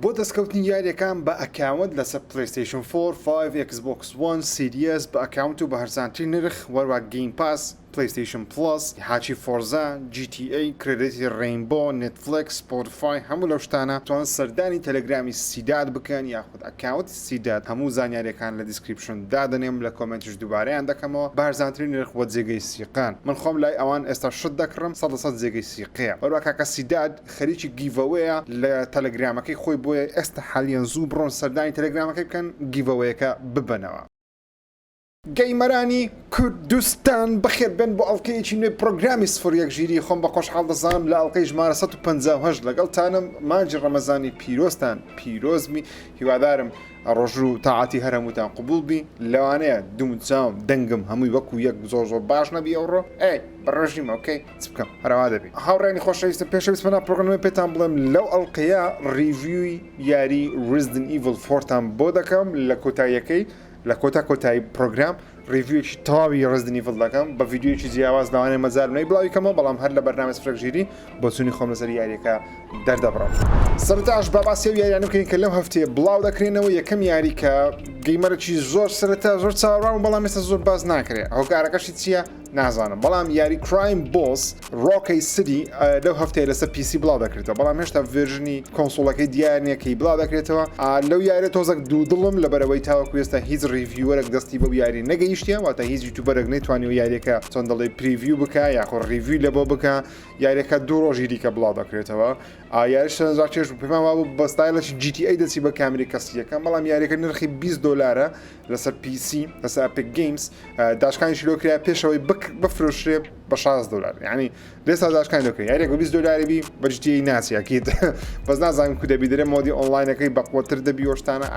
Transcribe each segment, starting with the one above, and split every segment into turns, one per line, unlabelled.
بۆ دەستکەوتنی یاریەکان بە account لەسەر PlayStation 4، 5، Xbox One، Series بە account و بە هەرزانترین نرخ وەروا Game Pass، PlayStation Plus، حاکی Forza، GTA، credit ی Rainbow، Netflix، Spotify هەموو لەو شتانە توان سەردانی تەلەگرامی سیداد بکەن یاخود account ی سیداد هەموو زانیاریەکان لە description دادەنێم لە comment یش دووبارەیان دەکەمەوە بە هەرزانترین نرخ وە جێگەی سیقان من خۆم لای ئەوان ئێستا شت دەکڕم 100% جێگەی سیقەیە وەروا کاکە سیداد خەریکی giveaway ە لە تەلەگرامەکەی خۆی بۆیە ئێستا حالیەن زوو بڕۆن سەردانی تەلەگرامەکەی بکەن giveaway ەکە ببەنەوە. gamer انی کوردستان بەخێربێن بۆ ئەڵقەیەکی نوێی پڕۆگرامی سفر یەک ژیری خۆم بە خۆشحاڵ دەزانم لە ئەڵقەی ژمارە 158 لەگەڵتانم مانگی ڕەمەزانی پیرۆزتان پیرۆزبی هیوادارم ڕۆژوو و تاعەتی هەر هەمووتان قبوڵ بی لەوانەیە دوم چاوم دەنگم هەمووی وەکو یەک زۆر زۆر باش نەبی ئەوڕۆ ئەی بەڕێژیم okay چ بکەم هەروا دەبی هاوڕێیانی خۆشەویستم پێشەویست بەنا پرۆگرامە پێتان بڵێم لەو ئەڵقەیە review ی یاری Resident Evil 4 تان بۆ دەکەم لە کۆتاییەکەی لە کۆتا کۆتایی پرۆگرام review ێکی تەواوی Resident Evil دەکەم بە ڤیدیۆیەکی جیاواز لەوانەیە مەجالم نەبی بڵاوی کەمەوە بەڵام هەر لە بەرنامەی سفرەک ژیری بۆچوونی خۆم لەسەر یاریەکە دەردەبڕم. سەرەتاش با باسی ئەو یاریانە بکەین کە لەم هەفتەیە بڵاو دەکرێنەوە یەکەم یاری کە gamer ێکی زۆر سەرەتا زۆر چاوەڕوان بەڵام ئێستا زۆر باس ناکرێت هۆکارەکەشی چییە نازانم بەڵام یاری Crime Boss Rockay City لەو هەفتەیە لەسەر PC بڵاو دەکرێتەوە بەڵام هێشتا version ی console ەکەی دیار نییە کەی بڵاو دەکرێتەوە لەو یاریە تۆزەک دوودڵم لەبەرەوەی تاوەکو ئێستا هیچ reviewer ێک دەستی بەو یاری نەگەیشتە واتە هیچ YouTuber ێک نەیتوانیوە یاریەکە چۆن دەڵێ preview بکە یاخۆ review لە بۆ بکە یاریەکە دوو ڕۆژی دیکە بڵاو دەکرێتەوە یاری سەرنجڕاکێش بوو پێمان وابوو بە style ێکی GTA دەچی بە کامری کەسی یەکەم بەڵام یاریەکە نرخی 20 دلارە لەسەر PC لەسەر Epic Games داشکانیشی لۆ کرا پێشەوەی بفرۆشرێ بە 16 دلار یعنی لێستا داشکان لۆ کرا یاریەک بە 20 دلاری بی بە GTA ناچی ئەکید بەس نازانم کو دەبی دەرێ mode ی online ەکەی بەقوەتر دەبی وەشتانە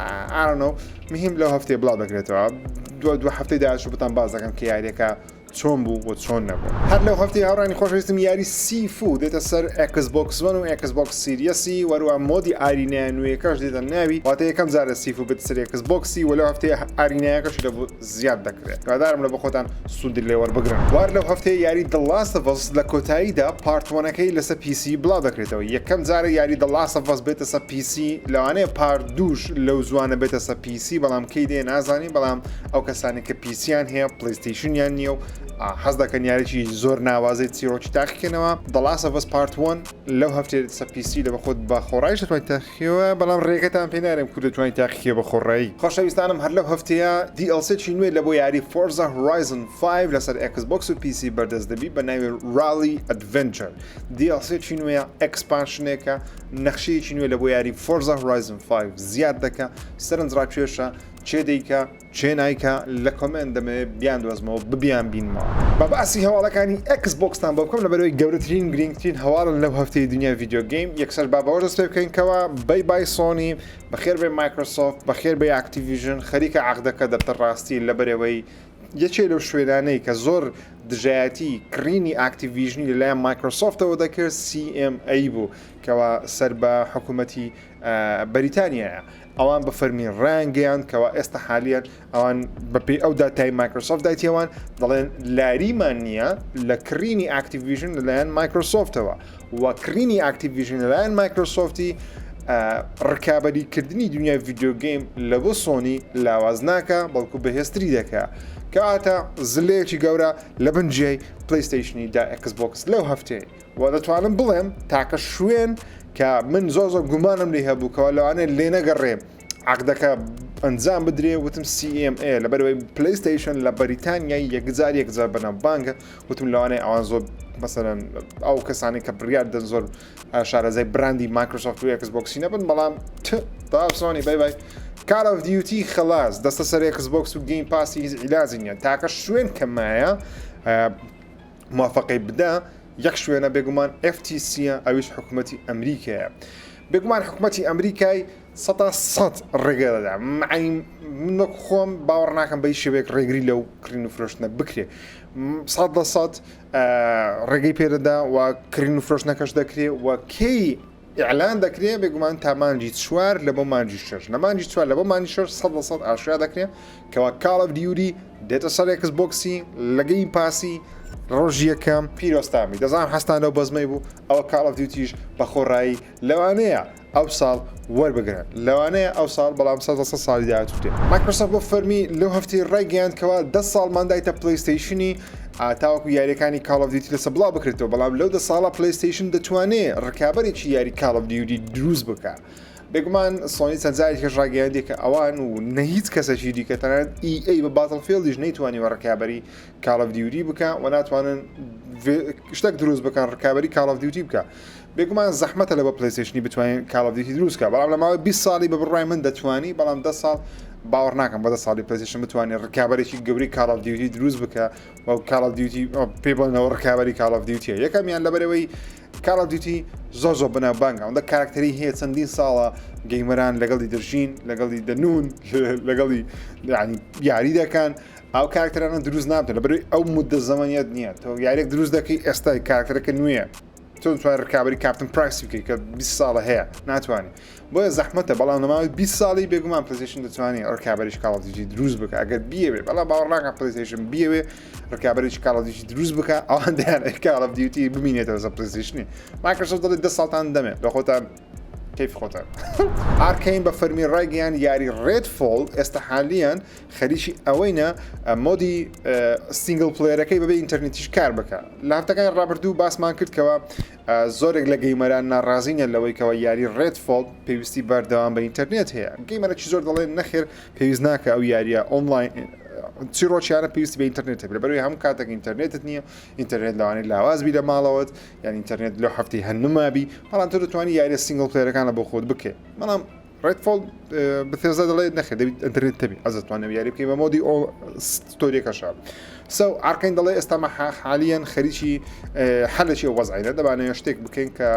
I don't know مهم لەو هەفتەیە بڵاو دەکرێتەوە دو دو هەفتەی داهاتوو بتان باس دەکەم کە یاریەکە چۆن بوو و چۆن نەبوو. هەر لەو هەفتەی هاوڕانی خۆشەویستم یاری Sifu دێتە سەر Xbox One و Xbox Series ی وەروە mode ی arena یە نوێیەکەش دێتە ناوی واتە یەکەم جارە Sifu بێتە سەر Xbox ی و لەو هەفتەیە arena یەکەشی لە بۆ زیاد دەکرێت هیوادارم لە بۆ خۆتان سوودی لێ وەربگرن وار لەو هەفتەیە یاری The Last of Us لە کۆتاییدا part one ەکەی لەسەر PC بڵاو دەکرێتەوە یەکەم جارە یاری The Last of Us بێتە سەر PC لەوانەیە part دووش لەو زوانە بێتە سەر PC بەڵام کەی دێ نازانین بەڵام ئەو کەسانی کە PC یان هەیە PlayStation یان نییە و حەز دەکەن یاریی زۆر ناوازەی چیرۆکی تاقیکەنەوە The Last of Us Part 1 لەو هەفتەیە سە PC لە بەخۆت بە خۆڕایش دەتوانیت تاقیکەوە بەڵام ڕێگەتان پێ نارێم کو دەتوانیت تاقیکەوە بە خۆڕایی خۆشەویستانم هەر لەو هەفتەیە DLC نوێ لە بۆ یاری Forza Horizon 5 لەسەر Xbox و PC بەردەست دەبی بە ناوی Rally Adventure DLC نوێیە expansion ێکە نەخشەیەکی نوێ لە بۆ یاری Forza Horizon 5 زیاد دەکە سەرنجڕاکێشە کێ دەیکا کێ نایکا لە comment دەمەوێت بیان دۆزمەوە ببیان بینمەوە. با باسی هەواڵەکانی Xbox تان بۆ بکەم لەبەرئەوەی گەورەترین گرینگترین هەواڵن لەو هەفتەی دنیای video game یەکسەر با بەوە دەست پێ بکەین کەوا bye bye Sony بەخێر بێ Microsoft بەخێر بێ Activision خەریکە عەقدەکە دەبتە ڕاستی لەبەرئەوەی یەکێ لەو شوێنانەی کە زۆر دژایەتی کڕینی Activision ی لەلایەن Microsoft ەوە دەکرد CMA بوو کەوا سەر بە حکوومەتی بەریتانیایە ئەوان بە فەرمی ڕایانگەیاند کەوا ئێستا حالیان ئەوان بەپێی ئەو داتای Microsoft دایتیەوان دەڵێن لاریمان نییە لە کڕینی Activision لەلایەن Microsoft ەوە و کڕینی Activision لەلایەن Microsoft ی ڕکابەریکردنی دنیای video game لە بۆ سۆنی لاواز ناکە بەڵکو بەهێزتری دەکا کەواتە زلەیەکی گەورە لە بنجیای PlayStation ی دا Xbox لەو هەفتەیە و دەتوانم بڵێم تاکە شوێن کە من زۆر زۆر گومانم لێ هەبوو کەوا لەوانەیە لێ نەگەڕێ عقدەکە ئەنجام بدرێ وتم CMA لەبەرەوەی PlayStation لە بەریتانیای یەکجار یەکجار بەناوبانگە وتم لەوانەیە ئەوان زۆر مەسەلەن ئەو کەسانی کە بڕیار دەن زۆر شارەزای brand ی Microsoft و Xbox ی نەبن بەڵام تا سۆنی bye bye Call of Duty خلاص دەستە سەر Xbox و Game Pass ی هیچ عیلازی نییە تاکە شوێن کەمایە موافقەی بدا یەک شوێنە بێگومان FTC یە ئەویش حکوومەتی ئەمریکایە بێگومان حکوومەتی ئەمریکای سەتا سەد ڕێگە دەدا معنی من وەک خۆم باوەڕ ناکەم بە هیچ شێوەیەک ڕێگری لەو کڕین و فرۆشتنە بکرێ سەد لە سەد ڕێگەی پێدەدا و کڕین و فرۆشتنەکەش دەکرێ و کەی ئیعلان دەکرێ بێگومان تا مانگی چوار لە بۆ مانگی شەش لە مانگی چوار لە بۆ مانگی شەش سەد لە سەد ئاشکرا دەکرێ کەوا Call of Duty دێتە سەر Xbox ی لە Game Pass ی ڕۆژی یەکەم پیرۆزتان بی دەزانم حەزتان لەو بەزمەی بوو ئەوە Call of Duty ش بە خۆڕایی لەوانەیە. ئەو ساڵ وەربگرن لەوانەیە ئەو ساڵ بەڵام 100% ساڵی داهاتوو دێ. مایکرۆسۆفت بۆ فەرمی لەو هەفتەی ڕایگەیاند کەوا 10 ساڵمان دایتە پلەیستەیشنی تاوەکو یاریەکانی Call of Duty لەسەر بڵاو بکرێتەوە بەڵام لەو دە ساڵە پلەیستەیشن دەتوانێ ڕکابەرێکی یاری Call of Duty دروست بکا. بێگومان سۆنی چەند جارێکیش ڕاگەیاندی کە ئەوان و نە هیچ کەسێکی دیکە تەنانەت EA بە Battlefield یش نەیتوانیوە ڕکابەری Call of Duty بکا و ناتوانن شتێک دروست بکەن ڕکابەری Call of Duty بکە. بێگومان زەحمەتە لە بۆ پلەیستەیشنی بتوانین Call of Duty دروست کە بەڵام لە ماوەی 20 ساڵی بە بڕوای من دەتوانی بەڵام 10 ساڵ باوەڕ ناکەم بە 10 ساڵی پلەیستەیشن بتوانێت ڕکابەرێکی گەورەی Call of Duty دروست بکە و Call of Duty پێ بڵێنەوە ڕکابەری Call of Duty یەکەمیان لەبەرەوەی Call of Duty زۆر زۆر بەناوبانگە ئەوەندە کارکتەری هەیە چەندین ساڵە gamer ان لەگەڵی دەژین لەگەڵی دەنون لەگەڵی یاری دەکەن ئەو کارکتەرانە دروست نابن لەبەرەوەی ئەو مدە زەمەنیت نییە تۆ یاریێک دروست دەکەی ئێستا کارکتەرەکە نوێیە چۆن توانای ڕکابەری کاپتن پرایس بکەی کە 20 ساڵە هەیە ناتوانانی بۆیە زەحمەتە بەڵام لە ماوەی 20 ساڵی بێگومان پلەیستەیشن دەتوانێت ڕکابەریش Call of Duty دروست بکە ئەگەر بیەوێ بەڵام باوەڕ ناکەم پلەیستەیشن بیەوێ ڕکابەریش Call of Duty دروست بکە ئەوان دەیان Call of Duty بمینێتەوە سەر پلەیستەیشنی مایکرۆسۆفت دەڵێت 10 ساڵتان دەمێ لە خۆتان کەیف خۆتان Arkane بە فەرمی ڕایگەیان یاری Redfall ئێستا حالیان خەریکی ئەوەینە mode ی single player ەکەی بەبێ ئینتەرنێتیش کار بکە لە هەفتەکانی ڕابردوو باسمان کرد کەەوە زۆرێک لە gamer ان ناڕازینە لەوەی کەەوە یاری Redfall پێویستی بەردەوام بە ئینتەرنێت هەیە gamer ەکی زۆر دەڵێن نەخێر پێویست ناکە ئەو یاریە ئۆنلاین چیرۆکیانە پێویستی بە ئینتەرنێت هەبێت لەبەرئەوەی هەموو کاتێک ئینتەرنێتت نییە ئینتەرنێت لەوانەیە لاواز بی لە ماڵەوەت یان ئینتەرنێت لەو هەفتی هەنمابی بەڵام تۆ دەتوانانی یاریە single player ەکان لە بۆ خۆت بکەیت بەڵام Redfall Bethesda دەڵێت نەخێر دەبیت ئینتەرنێت تەبی ئەز دەتوانم یاری بکەین بە mode ی ئۆ story ەکەشە so Arkane دەڵێ ئێستا مە حالیان خەریکی حەلێکی ئەو وەزعینە دەبانەوە شتێک بکەین کە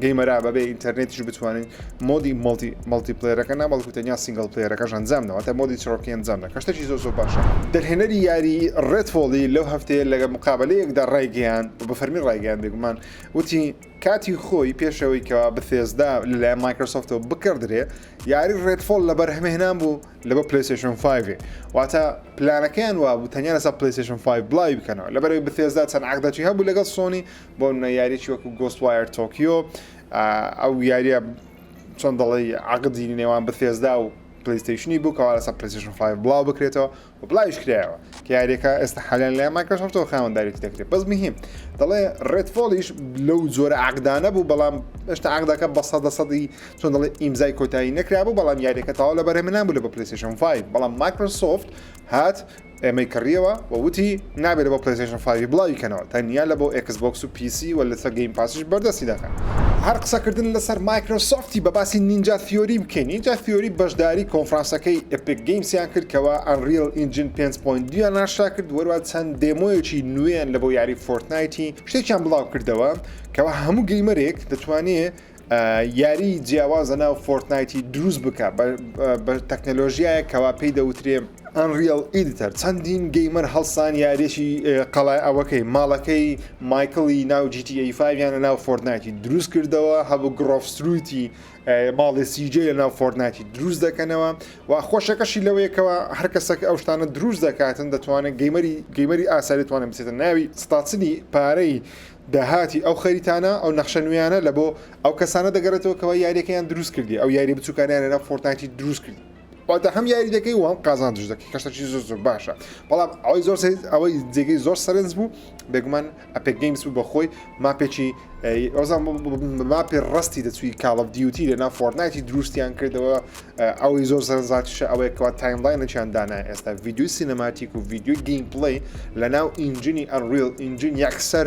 gamer ا بەبێ ئینتەرنێتیش بتوانین mode ی multi multiplayer ەکە نا بەڵکو تەنیا single player ەکەش ئەنجام دەواتە mode ی چڕۆکی ئەنجام دە کە شتێکی زۆر زۆر باشە. دەرهێنەری یاری Redfall ی لەو هەفتەیە لە مقابلەیەکدا ڕایگەیاند و بە فەرمی ڕایگەیاند بێگومان وتی کاتی خۆی پێش ئەوەی کەوا Bethesda لەلایەن مایکرۆسۆفتەوە بکڕدرێ یاری Redfall لە بەرهەمهێنان بوو لە بۆ پلەیستەیشن 5 واتە پلانەکەیان وابوو تەنیا لەسەر پلەیستەیشن 5 بڵاوی بکەنەوە لەبەرەوەی Bethesda چەند عەقدەکی هەبوو لەگەڵ سۆنی بۆ نمونە یاریی وەکو Ghostwire Tokyo ئەو یاریە چۆن دەڵێی عەقدی نێوان Bethesda و پلەیستەیشنی بوو کەوا لەسەر پلەیستەیشن 5 بڵاو بکرێتەوە و بڵاویش کرایەوە کە یاریەکە ئێستا حالیان لای مایکرۆسۆفتەوە خاوەنداریەتی دەکرێت بەس مهم دەڵێ Redfall یش لەو جۆرە عقدانە بوو بەڵام هێشتا عقدەکە بە سەدە سەدی چۆن دەڵێ ئیمزای کۆتایی نەکرابوو بەڵام یاریەکە تەواو لە بەرهەمهێنان بوو لە بە پلەیستەیشن 5 بەڵام مایکرۆسۆفت هات ئێمەی کڕیەوە و وتی نابێت لە بۆ پلەیستەیشن 5 بڵاوی کەنەوە تەنیا لە بۆ ئێکس بۆکس و PC و لەسەر Game Pass یش بەردەستی دەکەن. هەر قسەکردن لەسەر مایکرۆسۆفتی بە باسی Ninja Theory بکەین، Ninja Theory بەشداری کۆنفرانسەکەی Epic Games یان کرد کەوا Unreal Engine 5.2 یان ئاشکرا کرد وەروا چەند demo یەکی نوێیان لە بۆ یاری Fortnite ی شتێکیان بڵاو کردەوە کەوا هەموو gamer ێک دەتوانێ یاری جیاواز لە ناو Fortnite ی دروست بکە بە تەکنەلۆژیایەک کەوا پێی دەوترێ Unreal Editor چەندین gamer هەڵسان یاریەکی قەڵای ئەوەکەی ماڵەکەی مایکڵی ناو GTA 5 یان لە ناو Fortnite ی دروست کردەوە هەبوو Grove Street ی ماڵی CJ لە ناو Fortnite ی دروست دەکەنەوە و خۆشەکەشی لەوەیەکەوە هەر کەسێک ئەو شتانە دروست دەکاتن دەتوانێت gamer ی gamer ی ئاسایی توانێت بچێتە ناوی ستاچنی پارەی داهاتی ئەو خەریتانە ئەو نەخشە نوێیانە لە بۆ ئەو کەسانە دەگەڕێتەوە کەوا یاریەکەیان دروست کردی ئەو یاری بچووکانیان لەناو Fortnite ی دروست کردی واتە هەم یاری دەکەی و هەم قازانجش دەکەی کە شتێکی زۆر زۆر باشە بەڵام ئەوەی زۆر ئەوەی جێگەی زۆر سەرنج بوو بێگومان Epic Games بوو بەخۆی map ێکی ئەوزان map ی ڕستی دەچووی Call of Duty لە ناو Fortnite ی دروستیان کردەوە ئەوەی زۆر سەرنجڕاکیشە ئەوەیە کەوا timeline ێکیان دانا ئێستا ڤیدیۆی cinematic و ڤیدیۆی gameplay لە ناو engine ی Unreal Engine یەکسەر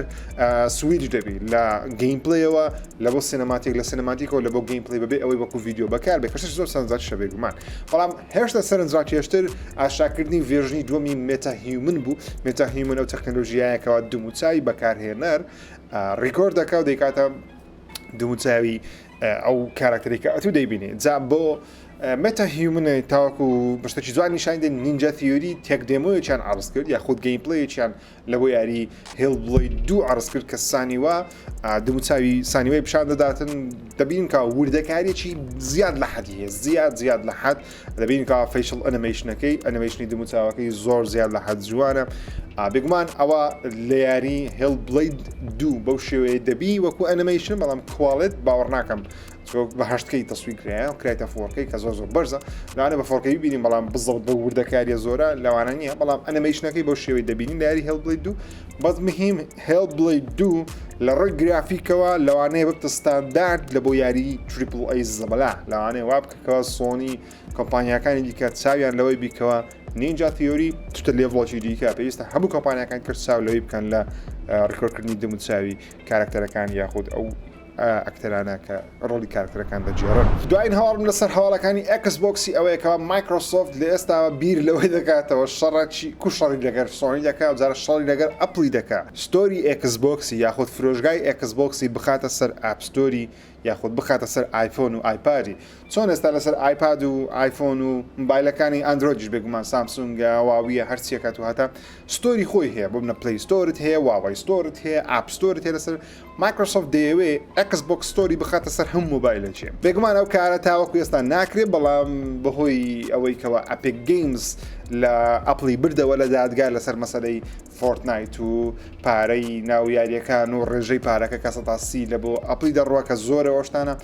سویچ دەبی لە gameplay ەوە لە بۆ cinematic لە cinematic ەوە لە بۆ gameplay بەبێ ئەوەی وەکو ڤیدیۆ بەکار بێ کەشش زۆر سەرنجڕاکیشە بێگومان بەڵام هێشتا سەرنجڕاکێشتر ئاشکراکردنی version ی دووەمی MetaHuman بوو MetaHuman ئەو تەکنەلۆژیایەکەوە دموچاوی بەکارهێنەر record دەکا و دەیکاتە دموچاوی ئەو کاراکتەری کە ئەتوو دەیبینی جا بۆ MetaHuman ە تاوەکو بەشتێکی جوان نیشان دێن Ninja Theory tech demo یەکیان عرض کرد یاخود gameplay ێکیان لە بۆ یاری Hellblade دوو عرض کرد کە سانیوا دموچاوی سانیوەی پیشان دەداتن دەبین کە وردەکاریی زیاد لە حەدی هەیە زیاد زیاد لە حەد دەبین کە facial animation ەکەی ئەنیمەیشنی دموچاوەکەی زۆر زیاد لە حەد جوانە بێگومان ئەوە لە یاری Hellblade دوو بەو شێوەیە دەبی وەکو ئەنیمەیشن بەڵام quality باوەڕ ناکەم. چۆک بە هەشتکەی تەسویر کرایە و کرایتە 4K کە زۆر زۆر بەرزە لەوانە بە 4K ببینین بەڵام بزەوت بە وردەکاریە زۆرە لەوانە نییە بەڵام ئەنەمەیشنەکەی بەو شێوەی دەبینین لە یاری Hellblade دوو بەس مهم Hellblade دوو لە ڕووی گرافیکەوە لەوانەیە ببتە ستاندارد لە بۆ یاری triple A زەبەلا لەوانەیە وا بکەکەوە سۆنی کۆمپانیاکانی دیکە چاویان لەوەی بیکەوە Ninja Theory چتە level ێکی دیکە پێویستە هەموو کۆمپانیاکان کرد چاو لەوەی بکەن لە ڕیکۆردکردنی دم و چاوی کارکتەرەکان یاخود ئەو ئەکتەرانە کە ڕۆڵی کارکتەرەکان دەگێڕن. دوایین هەواڵم لەسەر هەواڵەکانی ئێکس بۆکسی ئەوەیە کەوا مایکرۆسۆفت لە ئێستاوە بیر لەوەی دەکاتەوە شەڕەکی کو شەڕی لەگەر سۆنی دەکا و جارە شەڕی لەگەر ئەپڵی دەکا store ی ئێکس بۆکسی یاخود فرۆشگای ئێکس بۆکسی بخاتە سەر App Store ی یاخود بخاتە سەر ئایفۆن و ئایپادی چۆن ئێستا لەسەر ئایپاد و ئایفۆن و مبایلەکانی ئەندرۆیدیش بێگومان سامسونگە واویە هەرچیەکە تو هەتا store ی خۆی هەیە بۆ منە Play Store ت هەیە واوای store ت هەیە App Store ت هەیە لەسەر مایکرۆسۆفت دەیەوێ ئێکس بۆکس store ی بخاتە سەر هەموو مۆبایلێکی. بێگومان ئەو کارە تاوەکو ئێستا ناکرێت، بەڵام بەهۆی ئەوەی کەوا Epic Games لە ئەپڵی بردەوە لە دادگا لەسەر مەسەلەی فۆرتنایت و پارەی ناو یاریەکان و ڕێژەی پارەکە کە 130 لە بۆ ئەپڵی دەڕوە کە زۆرە ئەوشتانە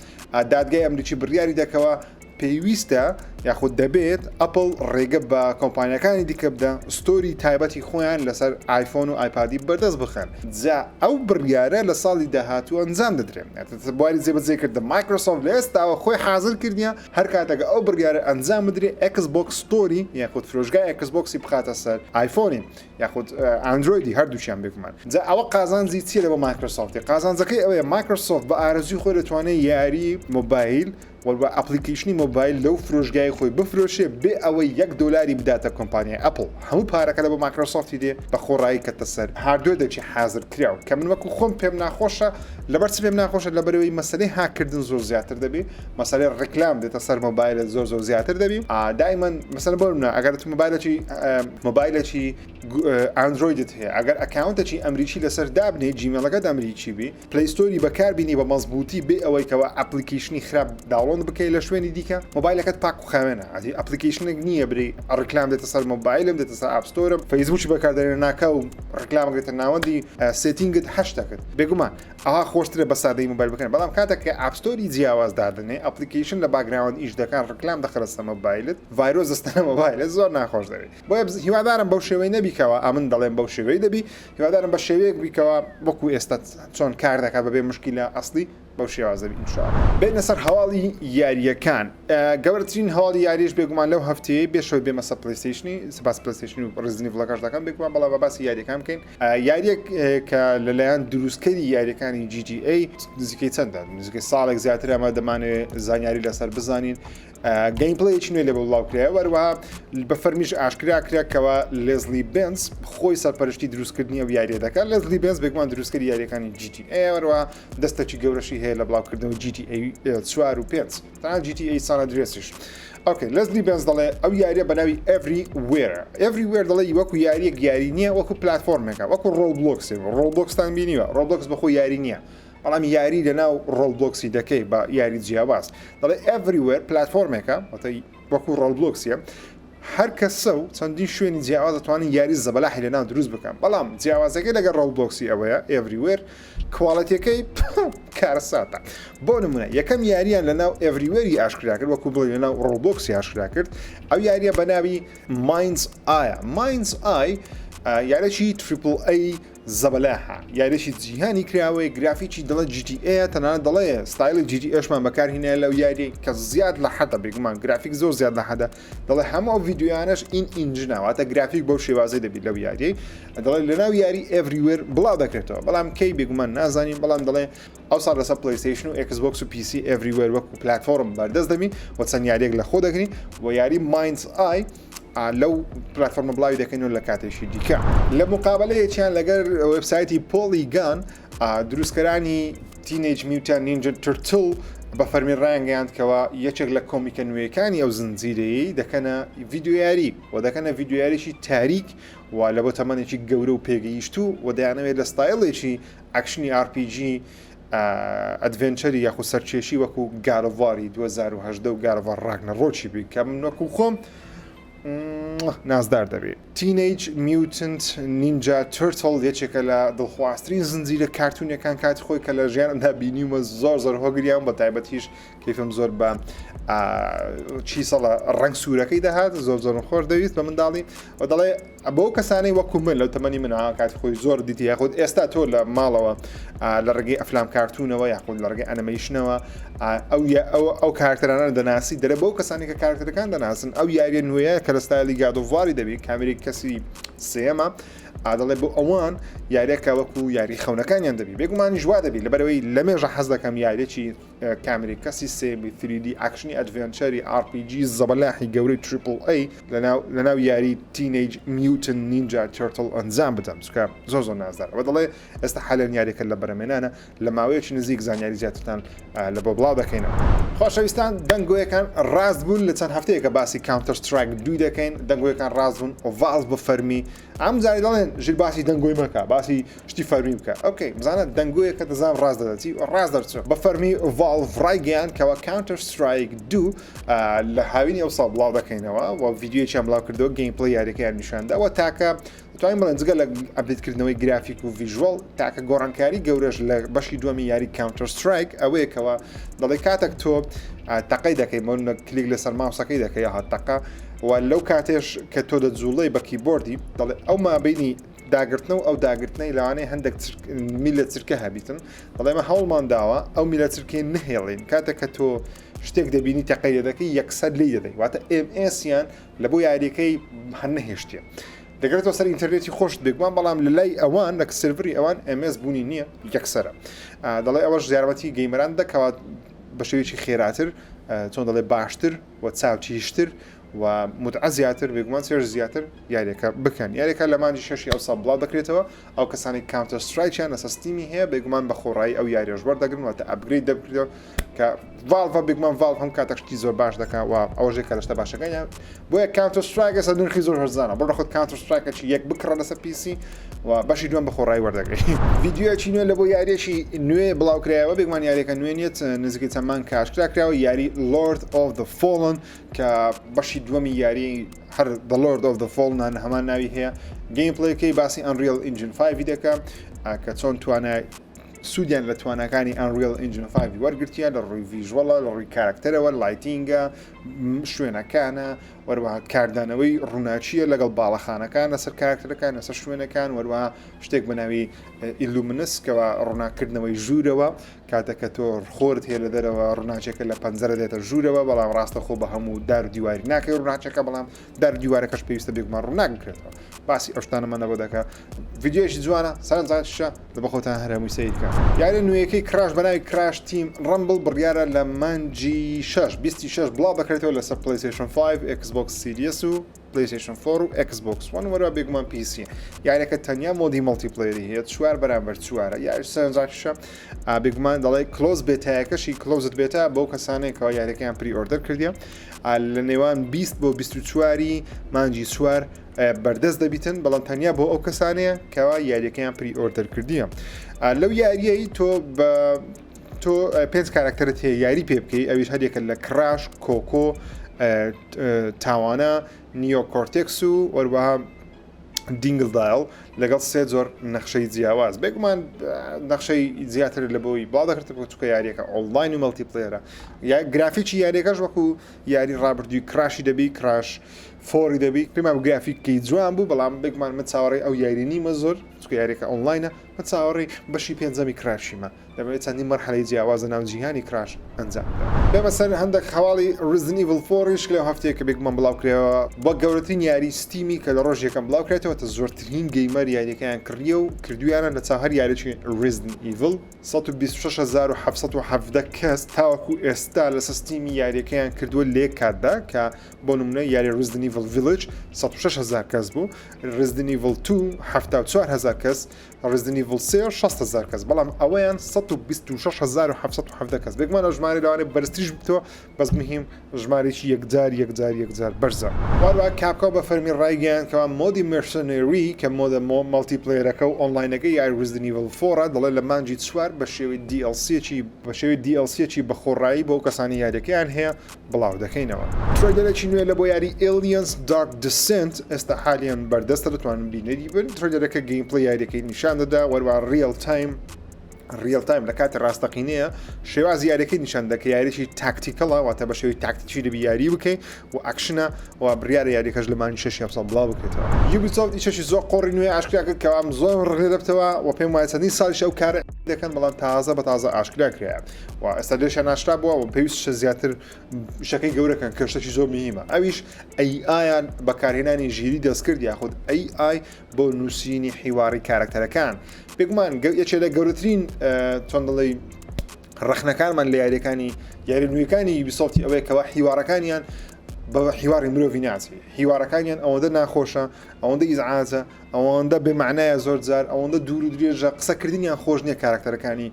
دادگای ئەمریکی بڕیاری دەکەوە پێویستە یاخود دەبێت ئەپڵ ڕێگە بە کۆمپانیاکانی دیکە بدە store ی تایبەتی خۆیان لەسەر ئایفۆن و ئایپادی بەردەست بخەن جا ئەو بڕیارە لە ساڵی داهاتوو ئەنجام دەدرێن بواری جێبەجێکردن مایکرۆسۆفت لە ئێستاوە خۆی حاضر کردیە هەر کاتێک ئەو بڕیارە ئەنجام بدرێ ئێکس بۆکس store ی یاخود فرۆشگای ئێکس بۆکسی بخاتە سەر ئایفۆنی یاخود ئەندرۆیدی هەردووکیان بێگومان جا ئەوە قازانجی چییە لە بۆ مایکرۆسۆفتی قازانجەکەی ئەوەیە مایکرۆسۆفت بە ئارەزووی خۆی دەتوانێت یاری مۆبایل وە application ی مۆبایل لەو فرۆشگای خۆی بفرۆشێ بێ ئەوەی یەک دۆلاری بداتە کۆمپانیای ئەپڵ هەموو پارەکە لە بۆ مایکرۆسۆفتی دێ بە خۆڕایی کەتە سەر hardware ێکی حازر کراو کە من وەکو خۆم پێم ناخۆشە لەبەر چ پێم ناخۆشە لەبەرەوەی مەسەلەی هاککردن زۆر زیاتر دەبی مەسەلەی ڕیکلام دێتە سەر مۆبایلت زۆر زۆر زیاتر دەبی دایمەن مەسەلەن بۆ نمونە ئەگەر تو مۆبایلێکی مۆبایلێکی ئەندرۆیدت هەیە ئەگەر account ێکی ئەمریکی لەسەر دابنێ جیمێڵەکەت ئەمریکی بی Play Store ی بەکار بینی بە مەزبووتی بێ ئەوەی کەوا application ی خراپ download بکەی لە شوێنی دیکە مۆبایلەکەت پاک و خاوێنە ئەدی application ێک نییە بری ڕیکلام دێتە سەر مۆبایلم دێتە سەر App Store م فەیسبووکی بەکاردێنە ناکە و ڕیکلام دێتە ناوەندی setting ت هەشتەکەت بێگومان ئەها خۆشترە بە سادەی مۆبایل بکەن بەڵام کاتێک کە App Store ی جیاواز دادەنێ application لە background ئیش دەکان ڕیکلام دەخەرە سەر مۆبایلت ڤایرۆس دەستەنە مۆبایلت زۆر ناخۆش دەبێت بۆیە هیوادارم بەو شێوەی نەبیکەوە ئەمن دەڵێم بەو شێوەی دەبی هیوادارم بە شێوەیەک بیکەوە وەکو ئێستا چۆن کار دەکات بەبێ مشکیلە ئەسلی بەو شێوازە بی ئینشاءاللە. بێینە سەر هەواڵی یارییەکان گەورەترین هەواڵی یاریش بێگومان لەو هەفتەیەی بێشەوەی بێمە سەر پلەیستەیشنی باس پلەیستەیشنی و ڕیزدنی ڤڵەکەش دەکەم بێگومان بەڵام بە باسی یاریەکان بکەین یاریەک کە لەلایەن دروستکەری یاریەکانی GTA نزیکەی چەندە نزیکەی ساڵێک زیاتر ئەمە دەمانەوێت زانیاری لەسەر بزانین gameplay ێکی نوێ لێ بڵاو کرایەوە هەروەها بە فەرمیش ئاشکرا کرا کەوا لێزلی بێنز خۆی سەرپەرشتی دروستکردنی ئەو یاریە دەکات لێزلی بێنز بێگومان دروستکەری یاریەکانی GTA هەروەها دەستێکی گەورەشی هەیە لە بڵاوکردنەوەی GTA 4 و 5 تا GTA San Andreas یش okay لێزلی بێنز دەڵێ ئەو یاریە بە ناوی Everywhere Everywhere دەڵێ وەکو یاریەک یاری نییە وەکو پلتفۆرمێکە وەکو ڕۆڵبلۆکسێ ڕۆڵبلۆکستان بینیوە ڕۆڵبلۆکس بەخۆ یاری نییە بەڵام یاری لەناو ڕۆڵبلۆکسی دەکەی بە یاری جیاواز دەڵێ Everywhere پلتفۆرمێکە واتە وەکو ڕۆڵبلۆکسیە هەر کەسە و چەندین شوێنی جیاواز دەتوانن یاری زەبەلاحی لەناو دروست بکەن بەڵام جیاوازەکەی لەگەڵ ڕۆڵبلۆکسی ئەوەیە Everywhere quality ەکەی کارەساتە بۆ نمونە یەکەم یاریان لەناو Everywhere ی ئاشکرا کرد وەکو بڵێ لەناو ڕۆڵبلۆکسی ئاشکرا کرد ئەو یاریە بە ناوی Mind's Eye Mind's Eye یاریی triple A زەبەلاحە یاریی جیهانی کراوەیە گرافیکی دەڵێ GTA تەنانەت دەڵێ ستایلی GTA شمان بەکارهینایە لەو یاریەی کە زیاد لە حەدە بێگومان گرافیک زۆر زیاد لە حەدە دەڵێ هەموو ئەو ڤیدیۆیانەش in engine ە واتە گرافیک بەو شێوازەی دەبیت لەو یاریەی دەڵێ لەناو یاری Everywhere بڵاو دەکرێتەوە بەڵام کەی بێگومان نازانین بەڵام دەڵێ ئەوسا لەسەر پلەیستەیشن و ئێکس بۆکس و PC Everywhere وەکو پلاتفۆرم بەردەست دەبین و چەند یاریەک لە خۆ دەگرین و یاری Mind's Eye لەو پلاتفۆرمە بڵاوی دەکەین و لە کاتێکی دیکە لە مقابلەیەکیان لەگەر وبسایتی پۆلیگان دروستکەرانی Teenage Mutant Ninja Turtle بە فەرمی ڕایانگەیاند کەوا یەکێک لە کۆمیکە نوێیەکانی ئەو زنجیرەیەی دەکەنە ڤیدیۆیاری و دەکەنە ڤیدیۆیاریی تاریک و لە بۆ تەمەنێکی گەورە و پێگەیشتوو و دەیانەوێت لە ستایڵێکی ئەکشنی RPG adventure ی یاخود سەرکێشی وەکو God of War ی 2018 و God of War ڕاگنەڕۆکی بی کە من وەکو خۆم. نازدار دەبی. Teenage Mutant Ninja Turtle یەکێکە لە دڵخوازترین زنجیرە کارتونیەکان کاتی خۆی کە لە ژیانمدا بینیومە زۆر زۆر هۆگریان بە تایبەتیش کەیفم زۆر بە چی سەڵە ڕەنگ سوورەکەی دەهات زۆر زۆرم خۆش دەویست بە منداڵی و دەڵێ بۆ کەسانەی وەکو من لەو تەمەنی من کاتی خۆی زۆر دیتی یاخود ئێستا تۆ لە ماڵەوە لە ڕێگەی ئەفلام کارتونەوە یاخود لە ڕێگەی ئەنەمەیشنەوە ئەو ئەو ئەو کارکتەرانە دەناسی دەرە بۆ کەسانی کە کارکتەرەکان دەناسن ئەو یاریە نوێیە کە لە ستایلی God of War ی دەبی کامێرەی کەسی سێیەمە ئادەڵێ بۆ ئەوان یاریەکە وەکو یاری خەونەکانیان دەبی بێگومانیش وا دەبی لەبەرەوەی لەمێژە حەز دەکەم یاریەکی کامێرەی کەسی سێیەمی 3D action ی adventure ی RPG زەبەلاحی گەورەی triple A لەناو لەناو یاری Teenage Mutant Ninja Turtle ئەنجام بدەم چونکە زۆر زۆر نازدارە وە دەڵێ ئێستا حالەن یاریەکە لە بەرەمێنانە لە ماوەیەکی نزیک زانیاری زیاترتان لە بۆ بڵاو دەکەینەوە. خۆشەویستان دەنگۆیەکان ڕاست بوون لە چەند هەفتەیەکە باسی Counter Strike دووی دەکەین دەنگۆیەکان ڕاست بوون Valve بە فەرمی ئەم جاری دەڵێن ژیر باسی دەنگۆی مەکە باسی شتی فەرمی بکە okay بزانە دەنگۆیەکە دەزان ڕاست دەدەچی ڕاست دەرچوو بە فەرمی Valve ڕایگەیان کەوا Counter Strike دوو لە هاوینی ئەو ساڵ بڵاو دەکەینەوە و ڤیدیۆیەکیان بڵاو کردەوە gameplay یاریەکەیان نیشاندا و تاکە دەتوانین بڵێن جگە لە update کردنەوەی گرافیک و visual تاکە گۆڕانکاری گەورەش لە بەشی دووەمی یاری Counter Strike ئەوەیە کەەوە دەڵێ کاتێک تۆ تەقەی دەکەی مۆنە کلیک لەسەر ماوسەکەی دەکەی ها تەقە و لەو کاتێش کە تۆ دەجوڵەی بە کیبۆردی دەڵێ ئەو مابینی داگرتنە و ئەو داگرتنەی لەوانەیە هەندێک میلە چرکە هەبیتن دەڵێمە هەوڵمان داوە ئەو میلە چرکەی نهێڵین کاتێک کە تۆ شتێک دەبینی تەقەی دەکەی یەکسەر لی دەدەی واتە MS یان لە بۆ یاریەکەی هەر نەهێشتیە دەگەرێتەوە سەر ئینتەرنێتی خۆشت بێگومان بەڵام لە لای ئەوان لە سێرڤری ئەوان MS بوونی نییە یەکسەرە دەڵێ ئەوەش یارمەتی gamer ان دەکەوات بە شێوەیەکی خێراتر چۆن دەڵێ باشتر و چاوتیژتر و متعە زیاتر بێگومان چێژ زیاتر یاریەکە بکەن یاریەکە لە مانگی شەشی ئەو ساڵ بڵاو دەکرێتەوە ئەو کەسانی Counter Strike یان لەسەر Steam ی هەیە بێگومان بە خۆڕایی ئەو یاریەش وەردەگرن واتە upgrade دەبکرێت کە Valve ە بێگومان Valve هەم کاتێک شتی زۆر باش دەکا و ئەوەش یەکە لە شتە باشەکانیان بۆیە Counter Strike ئێستا نرخی زۆر هەرزانە بڕۆ خۆت Counter Strike ەکی یەک بکڕە لەسەر PC و بەشی دووەم بە خۆڕایی وەردەگری ڤیدیۆیەکی نوێ لە بۆ یاریەکی نوێ بڵاوکرایەوە بێگومان یاریەکە نوێ نییە نزیکەی چەند مانگ کە ئاشکرا کراوە یاری Lord of the Fallen کە بەشی دووەمی یاری هەر The Lord of the Fallen هەمان ناوی هەیە gameplay ەکەی باسی Unreal Engine 5 دەکە کە چۆن توانای سوودیان لە تواناکانی Unreal Engine 5 وەرگرتیە لە ڕووی visual ە لە ڕووی کارکتەرەوە lighting ە شوێنەکانە وەروەها کاردانەوەی ڕووناکییە لەگەڵ باڵەخانەکان لەسەر کارکتەرەکان لەسەر شوێنەکان وەروەها شتێک بە ناوی illuminance کەوا ڕووناکردنەوەی ژوورەوە کاتێک کە تۆ خۆرت هەیە لە دەرەوە ڕووناکیەکە لە پەنجەرە دێتە ژوورەوە بەڵام ڕاستەخۆ بە هەموو دار و دیواری ناکەی ڕووناکیەکە بەڵام دار و دیوارەکەش پێویستە بێگومان ڕووناک بکرێتەوە باسی ئەو شتانەمان لەبۆ دەکا ڤیدیۆیەکی جوانە سەرنجڕاکیشە لە بەخۆتان هەر هەمووی سەیر بکەن یاریە نوێیەکەی Crash بەناوی Crash Team Rumble بڕیارە لە مانگی 6 26 بڵاو دەکرێتەوە لەسەر PlayStation 5 Xbox Series و PlayStation 4 و Xbox One وەرا بێگومان PC یاریەکە تەنیا mode ی multiplayer ی هەیە چوار بەرامبەر چوارە یاری سەرنجڕاکیشە بێگومان دەڵێ close beta یەکەشی closed beta بۆ کەسانێکەوە یاریەکەیان pre order کردیە لە نێوان 20 بۆ 24 مانگی چوار بەردەست دەبیتن بەڵام تەنیا بۆ ئەو کەسانەیە کەوا یاریەکەیان pre order کردیە لەو یاریەی تۆ بە تۆ پێنج کاراکتەرت هەیە یاری پێ بکەی ئەویش هەریەکە لە Crash Coco تاوانە Neo Cortex و وەروەها Dingodile لەگەڵ سێ جۆر نەخشەی جیاواز بێگومان نەخشەی زیاتر لە بۆی باڵ دەکرێت بۆ چکە یاریەکە ئۆنلاین و multiplayer ە یا گرافیکی یاریەکەش وەکو یاری ڕابردووی Crash ی دەبی Crash four ی دەبی پێما گرافیکەی جوان بوو بەڵام بێگومان من چاوەڕێی ئەو یاری نیمە زۆر چکە یاریەکە ئۆنلاینە من چاوەڕێی بەشی پێنجەمی Crash یمە دەمەوێت چەندین مەرحەلەی جیاواز لە ناو جیهانی Crash ئەنجام بدەم. بێمە سەر هەندێک هەواڵی Resident Evil 4 یش لەو هەفتەیە کە بێگومان بڵاوکرایەوە وەک گەورەترین یاری Steam ی کە لە ڕۆژی یەکەم بڵاوکرێتەوە تە زۆرترین gamer یاریەکەیان کڕیە و کردویانە لە چاو هەر یاریی Resident Evil 126717 کەس تاوەکو ئێستا لەسەر Steam ی یاریەکەیان کردووە لە یەک کاتدا کە بۆ نمونە یاری Resident Evil Village 106000 کەس بوو Resident Evil 2 74000 کەس Resident Evil سێ 60000 کەس بەڵام ئەوەیان 126717 کەس بێگومان ئەو ژمارە لەوانەیە بەرزتریش ببتەوە بەس مهم ژمارەیەکی یەکجار یەکجار یەکجار بەرزە. وەروەها Capcom بە فەرمی ڕایگەیاند کەوا mode ی Mercenary کە mode ە. multiplayer ەکە و ئۆنلاینەکەی یاری Resident Evil 4 دەڵێ لە مانگی چوار بە شێوەی DLC یەکی بە شێوەی DLC یەکی بە خۆڕایی بۆ کەسانی یاریەکەیان هەیە بڵاو دەکەینەوە. trailer ێکی نوێ لە بۆ یاری Aliens Dark Descent ئێستا حالیان بەردەستە دەتوانن بینەری بن trailer ەکە gameplay یاریەکەی نیشان دەدا وەروە real time real time لە کاتی ڕاستەقینەیە شێوازی یاریەکەی نیشان دەکە یاریی tactical ە واتە بە شێوەی تاکتیکی دەبی یاری بکەی و ئەکشنە و بڕیارە یاریەکەش لە مانگی شەشی ئەمساڵ بڵاو بکرێتەوە. Ubisoft ئیشێکی زۆر قۆڕی نوێ ئاشکرا کرد کە ئەم زۆر ڕق لێ دەبتەوە و پێم وایە چەندین ساڵیش ئەو کارە دەکەن بەڵام تازە بە تازە ئاشکرا کرایە و ئێستا لێشیان ئاشکرا بووە و پێویستشە زیاتر شەکەی گەورەکەن کە شتێکی زۆر مهمە ئەویش AI یان بەکارهێنانی ژیری دەستکرد یاخود AI بۆ نووسینی حیواری کارەکتەرەکان بێگومان یەکێ لە گەورەترین چۆن دەڵێی ڕەخنەکانمان لە یاریەکانی یاری نوێەکانی Ubisoft ی ئەوەیە کەوا حیوارەکانیان بە حیواری مرۆڤی ناچی حیوارەکانیان ئەوەندە ناخۆشە ئەوەندە ئیزعاجە ئەوەندە بێمانایە زۆر جار ئەوەندە دوور و درێژە قسەکردنیان خۆش نییە کارکتەرەکانی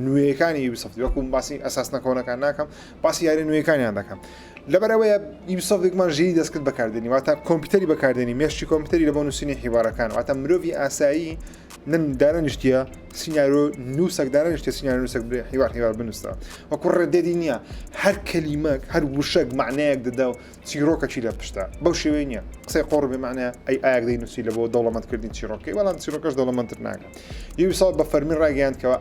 نوێیەکانی Ubisoft ی وەکو باسی Assassin ە کۆنەکان ناکەم باسی یاری نوێیەکانیان دەکەم لەبەرئەوەیە Ubisoft بێگومان ژیری دەستکرد بەکاردێنی واتە کۆمپیوتەری بەکاردێنی مێشکی کۆمپیوتەری لە بۆ نووسینی حیوارەکان واتە مرۆڤی ئاسایی نن دانەنیشتیە سیناریۆ نووسەک دانەنیشتە سیناریۆ نووسەک بێ حیوار حیوار بنووسە وەکو Red Dead ی نییە هەر کەلیمەک هەر وشەک معنایەک دەدا و چیرۆکەکی لە پشتە بەو شێوەی نییە قسەی قۆڕ بێ معنە AI یەک دەینووسی لە بۆ دەوڵەمەندکردنی چیرۆکەی بەڵام چیرۆکەش دەوڵەمەندتر ناکە Ubisoft بە فەرمی ڕایگەیاند کەوا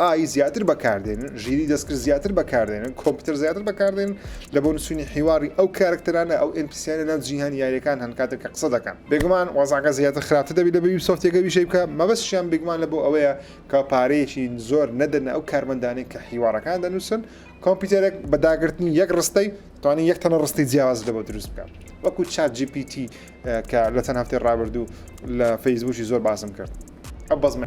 AI زیاتر بەکاردێنن، ژیری دەستکرد زیاتر بەکاردێنن، کۆمپیوتەر زیاتر بەکاردێنن لە بۆ نووسینی حیواری ئەو کارەکتەرانە، ئەو NPC یانە ناو جیهانی یاریەکان هەن کاتێک کە قسە دەکەن. بێگومان وەزعەکە زیاتر خراپتر دەبی لە بە Ubisoft ێکە ویشەی بکە، مەبەستیشیان بێگومان لە بۆ ئەوەیە کە پارەیەکی زۆر نەدەنە ئەو کارمەندانەی کە حیوارەکان دەنووسن، کۆمپیوتەرێک بە داگرتنی یەک ڕستەی توانی یەک تەنە ڕستی جیاواز لە بۆ دروست بکات وەکو ChatGPT کە لە چەند هەفتەی ڕابردوو لە فەیسبووکی زۆر باسم کرد ئەو بەزمە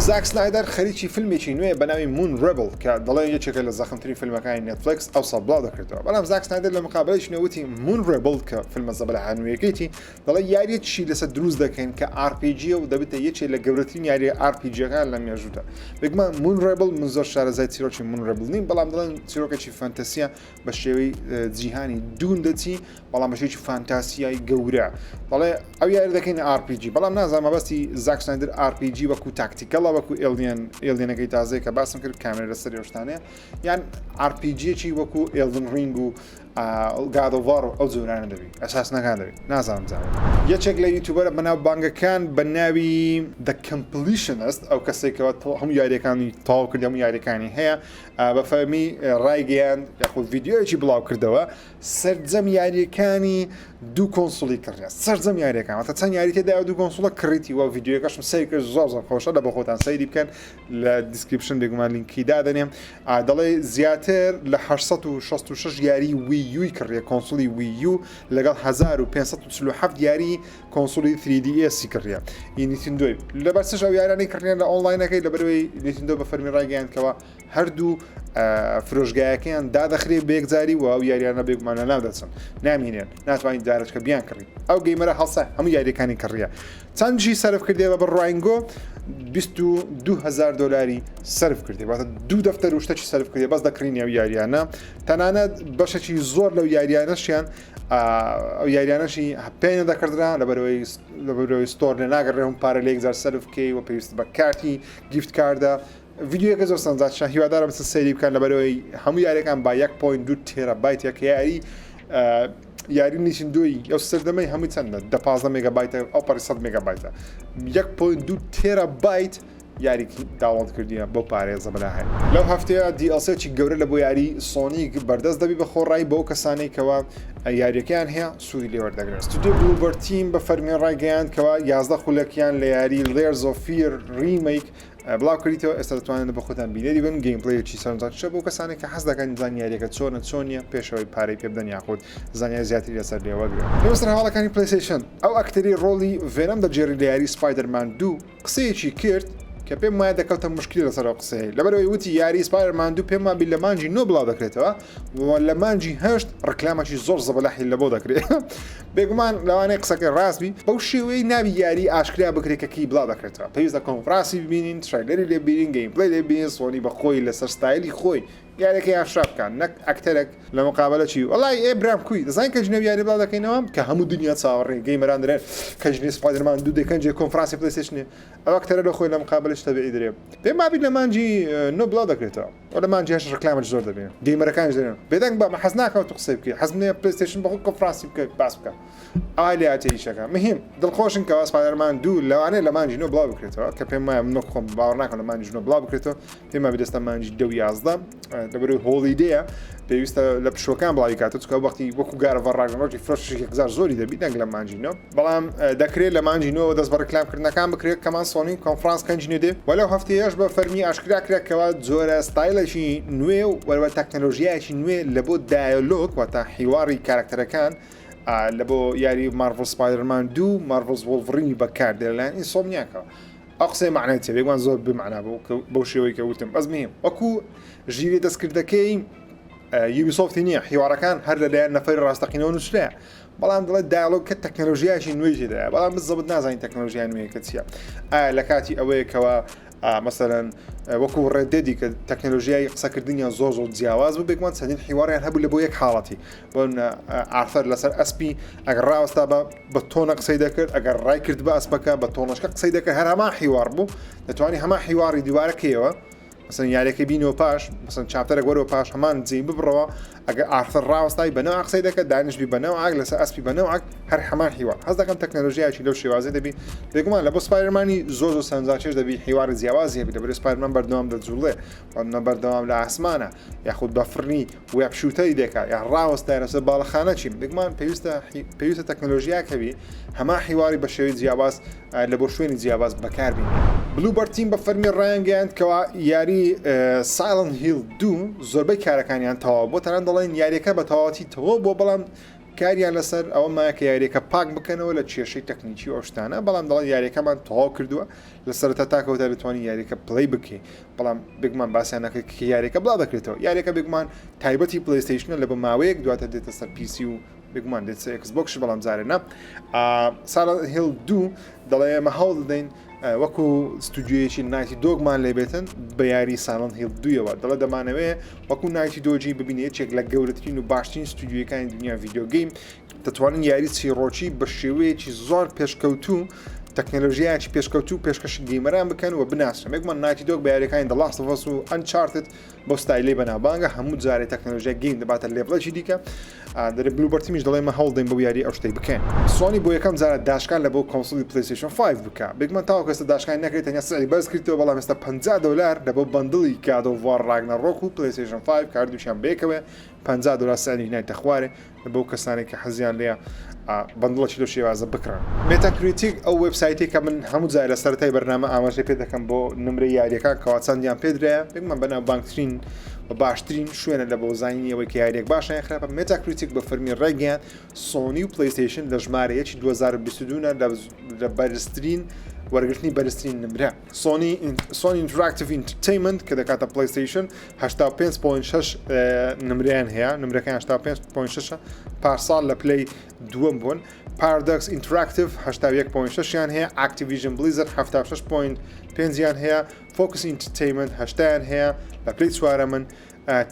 زاک سنایدەر خەریکی فیلمێکی نوێ بە ناوی Moon Rebel کە دەڵێن یەکێکە لە زەخمترین فیلمەکانی Netflix ئەوساڵ بڵاو دەکرێتەوە بەڵام زاک سنایدەر لە مقابلەیەکی نوێ وتی Moon Rebel کە فیلمە زەبەلاحە نوێیەکەیتی دەڵێ یاریەکی لەسەر دروست دەکەین کە RPG و دەبێتە یەکێ لە گەورەترین یاریە RPG ەکان لە مێژوودا بێگومان Moon Rebel من زۆر شارەزای چیرۆکی Moon Rebel نیم بەڵام دەڵێن چیرۆکێکی فەنتەسیە بە شێوەی جیهانی Dune دەچی بەڵام بە شێوەیەکی فانتاسیای گەورە دەڵێ ئەو یاری دەکەین RPG بەڵام نازانم مەبەستی زاک سنایدەر RPG وەکو tactical ە وەکو Alien Alien ەکەی تازەیە کە باسم کرد کامێرا لەسەر شتانەیە یان RPG یەکی وەکو Elden Ring و God of War و ئەو جۆرانە دەبی Assassin ەکان دەبی نازانم جا یەکێک لە YouTuber ە بەناوبانگەکان بە ناوی The Completionist ئەو کەسێکەوە هەموو یاریەکانی تەواو کرد هەموو یاریەکانی هەیە بە فەرمی ڕایگەیاند یاخود ڤیدیۆیەکی بڵاو کردەوە سەرجەم یاریەکانی دوو console ی کڕیە سەرجەم یاریەکان واتە چەند یاری تێدا دوو console ە کڕیتی وە ڤیدیۆکەشم سەیر کرد زۆر زۆر خۆشە لە بۆ خۆتان سەیری بکەن لە description بێگومان لینکی دادەنێم دەڵێ زیاتر لە 866 یاری Wii U ی کڕیە console ی Wii U لەگەڵ 1547 یاری console ی 3DS ی کڕیە ی Nintendo ی لەبەر چش ئەو یارانەی کڕیان لە ئۆنلاینەکەی لەبەرەوەی Nintendo بە فەرمی ڕایگەیاند کەەوە هەردوو فرۆشگایەکەیان دادەخرێ بەیەکجاری و ئەو یاریانە بێگومان لەناو دەچن نامینێن ناتوانین جارێکە بیان کڕی ئەو gamer ە هەڵسا هەموو یاریەکانی کڕیە چەندی سەرف کردێ بە بڕواینگۆ 22هزار دلاری سەرف کردێ واتە دوو دەفتەر و شتەکی سەرف کردێ بەس دەکڕینی ئەو یاریانە تەنانەت بەشێکی زۆر لەو یاریانەشیان ئەو یاریانەشی پێ نەدەکردرا لەبەرەوەی لەبەرەوەی store لێ ناگەڕێ پارە لە یەکجار سەرف بکەی و پێویست بە کارتی gift card ە ڤیدیۆیەکە زۆر سەرنجڕاکێشە هیوادارم بچن سەیری بکەن لەبەرەوەی هەموو یاریەکان با 1.2 تێرابایت یەک یاری یاری Nintendo ی ئەو سەردەمەی هەمووی چەندە دە 15 مێگابایتە ئەو پەڕی 100 مێگابایتە 1.2 تێرابایت یاری download کردیە بۆ پارەیە زەبەلاحێ لەو هەفتەیە DLC ێکی گەورە لە بۆ یاری Sonic بەردەست دەبی بە خۆڕایی بەو کەسانەی کەوا یاریەکەیان هەیە سوودی لێوەردەگرن ستودیۆ Bloober Team بە فەرمی ڕایگەیاند کەوا 11 خولەکیان لە یاری Layers of Fear remake بڵاو کردیتەوە ئێستا دەتوانن بە خۆتان بینەری بن gameplay ێکی سەرنجڕاکێشە بۆ کەسانێک کە حەز دەکەن بزانن یاریەکە چۆنە چۆن نییە پێشەوەی پارەی پێ بدەن یاخود زانیاری زیاتری لەسەر لێ وەرگرن. ئێمە سەر هەواڵەکانی PlayStation ئەو ئەکتەری ڕۆڵی Venom دەگێڕی لە یاری Spider-Man 2 قسەیەکی کرد کە پێم وایە دەکەوتە مشکلی لەسەر ئەو قسەیە لەبەرئەوەی وتی یاری Spider-Man 2 پێم وابی لە مانگی نۆ بڵاو دەکرێتەوە و لە مانگی هەشت ڕکلامێکی زۆر زەبەلاحی لەبۆ دەکرێت بێگومان لەوانەیە قسەکەی ڕاست بی بەو شێوەیەی نابی یاری ئاشکرا بکرێت کە کەی بڵاو دەکرێتەوە پێویستە کۆنفراسی ببینین trailer ی لێ ببینین gameplay لێ ببینین سۆنی بە خۆی لەسەر ستایلی خۆی. یاریەکەی ئاشکرا بکات نەک ئەکتەرێک لە مقابلە چی وەڵای ئێ برام کوی دەزانین کە جنێو یاری بڵاو دەکەینەوە کە هەموو دنیا چاوەڕێ gamer ان دەرێن کە جنێ سپایدەرمان دوو دەکەن جێ کۆنفرانسی پلەیستەیشنێ ئەو ئەکتەرە لە خۆی لە مقابلەش تەبیعی درێ پێم وابی لە مانگی نۆ بڵاو دەکرێتەوە و لە مانگی هەشت ڕکلامەش زۆر دەبێ gamer ەکانیش دەرێن بێدەنگ بە حەز ناکەم تو قسەی بکەی حەزم نییە پلەیستەیشن بەخۆی کۆنفرانسی بکە باس بکە ئەوای لێ هاتیە ئیشەکە مهم دڵخۆشن کەوا سپایدەرمان دوو لەوانەیە لە مانگی نۆ بڵاو بکرێتەوە کە پێم وایە من خۆم باوەڕ ناکەم لە مانگی نۆ بڵاو بکرێتەوە پێم وابێ دەستە مانگی دە و 11 لەبەرەوەی holiday ە پێویستە لە پشوەکان بڵاوی کاتەوە چونکە وەختی وەکو گارەڤەر ڕاگرنەوەی فرۆشێکی یەکجار زۆری دەبی نەک لە مانگی نۆ بەڵام دەکرێت لە مانگی نۆوە دەست بە ڕیکلامکردنەکان بکرێت کەمان سۆنی کۆنفرانس کەنج نوێ دێ و لەو هەفتەیەش بە فەرمی ئاشکرا کرا کەوا جۆرە ستایلێکی نوێ و وەروە تەکنەلۆژیایەکی نوێ لە بۆ dialogue واتە حیواڕی کارکتەرەکان لە بۆ یاری مارڤڵ سپایدەرمان دوو مارڤڵز وۆڵڤرینی بەکاردێ لەلایەن ئینسۆمنیاکەوە ئەو قسەی معنای چیە بێگومان زۆر بمعنا بوو بەو شێوەی کە وتم بەس مهم وەکو ژیری دەستکردەکەی یوبیسۆفتی نییە حیوارەکان هەر لەلایەن نەفەری ڕاستەقینەوە نووسرایە بەڵام دەڵێت dialogue کە تەکنەلۆژیایکی نوێی تێدایە بەڵام بزەبت نازانین تەکنەلۆژیای نوێیەکە چییە ئایا لە کاتی ئەوەیە کەوا مەسەلەن وەکو Red Dead ی کە تەکنەلۆژیای قسەکردنیان زۆر زۆر جیاواز بوو بێگومان چەندین حیواریان هەبوو لە بۆ یەک حاڵەتی بۆ ئارثەر لەسەر ئەسپی ئەگەر ڕاوەستا بە بە تۆنە قسەی دەکرد ئەگەر ڕای کرد بە ئەسپەکە بە تۆنەشکە قسەی دەکرد هەر هەمان حیوار بوو دەتوانی هەمان حیواری دیوارەکەیەوە مەسەن یاریەکەی بینەوە پاش مەسەن chapter ێک وەرەوە پاش هەمان جێی ببڕەوە ئەگەر ئارثەر ڕاوەستای بە نەوع قسەی دەکرد دانیشبی بە نەوعاک لەسەر ئەسپی بە نەوعاک هەر هەمان حیوار حەز دەکەم تەکنەلۆژیایەکی لەو شێوازەی دەبی بێگومان لە بۆ سپایدەرمانی زۆر زۆر سەرنجڕاکێش دەبی حیواری جیاوازی هەبی لەبەر سپایدەرمان بەردەوام دەجوڵێ وەنە بەردەوام لە ئاسمانە یاخود بە فڕنی web shooter ی دەکا یا ڕاوەستای لەسەر باڵەخانە چیم بێگومان پێویستە پێویستە تەکنەلۆژیاک هەبی هەمان حیواری بە شێوەی جیاواز لە بۆ شوێنی جیاواز بەکاربین. Bloober Team بە فەرمی ڕایانگەیاند کەوا یاری Silent Hill دوو زۆربەی کارەکانیان تەواو بووە، تەنانەت دەڵێن یاریەکە بە تەواوەتی تەواو بووە بەڵام کاریان لەسەر ئەوە مایە کە یاریەکە پاک بکەنەوە لە کێشەی تەکنیکی و ئەو شتانە، بەڵام دەڵێن یاریەکەمان تەواو کردووە لە سەرەتا تا کۆتا دەتوانین یاریەکە play بکەی، بەڵام بێگومان باسیان نەکرد کە یاریەکە بڵاو دەکرێتەوە. یاریەکە بێگومان تایبەتی پلەیستەیشنە لە بۆ ماوەیەک دواتر دێتە سەر PC و بێگومان دێت سەر ئێکس بۆکس بەڵام جارێ نا. Silent Hill دوو دەڵێ ئێمە هەوڵ دەدەین وەکو ستودیۆیەکی Naughty Dog مان لێبێتن بە یاری Silent Hill دوویەوە دەڵێ دەمانەوێ وەکو Naughty Dog ی ببینێت یەکێک لە گەورەترین و باشترین ستودیۆیەکانی دنیا video game دەتوانن یاری چیڕۆکی بە شێوەیەکی زۆر پێشکەوتوو تەکنەلۆژیایەکی پێشکەوتوو پێشکەشی gamer ان بکەن و بناسن بێگومان Naughty Dog بە یاریەکانی The Last of Us و Uncharted بەو ستایلەی بەناوبانگە هەموو جارێ تەکنەلۆژیا game دەباتە level ێکی دیکە دەرێ Bloober Team یش دەڵێ مە هەوڵدەین بەو یاری ئەو شتەی بکەین. سۆنی بۆ یەکەم جارە داشکان لە بۆ console ی پلەیستەیشن 5 بکا بێگومان تاوەکو ئێستا داشکانی نەکرێت تەنیا سعری بەرز کردەوە بەڵام ئێستا 50 دۆلار لە بۆ bundle ی God of War Ragnarok و پلەیستەیشن 5 کە هەردووکیان بەیەکەوەیە 50 دۆلار سعری هینایتە خوارێ بەو کەسانێک کە حەزیان لێیە bundle ەکی لەو شێوازە بکڕن. Metacritic ئەو وێبسایتەی کە من هەموو جار لە سەرەتای بەرنامە ئاماژەی پێ دەکەم بۆ نمرەی یاریەکان کەوا چەندیان پێدرایە بێگومان بەناوبانگترین و باشترین شوێنە لە بۆ زانینی ئەوەی کە یاریەک باشە یان خراپە Metacritic بە فەرمی ڕێگەیان سۆنی و پلەیستەیشن لە ژمارە یەکی 2022 لە بەرزترین وەرگرتنی بەرزترین نمرە سۆنی Sony Interactive Entertainment کە دەکاتە پلەیستەیشن 85.6 نمرەیان هەیە نمرەکان 85.6 پارساڵ لە پلەی دووەم بوون Paradox Interactive 81.6یان هەیە Activision Blizzard 76.5یان هەیە Focus Entertainment هەشتایان هەیە لە پلەی چوارەمن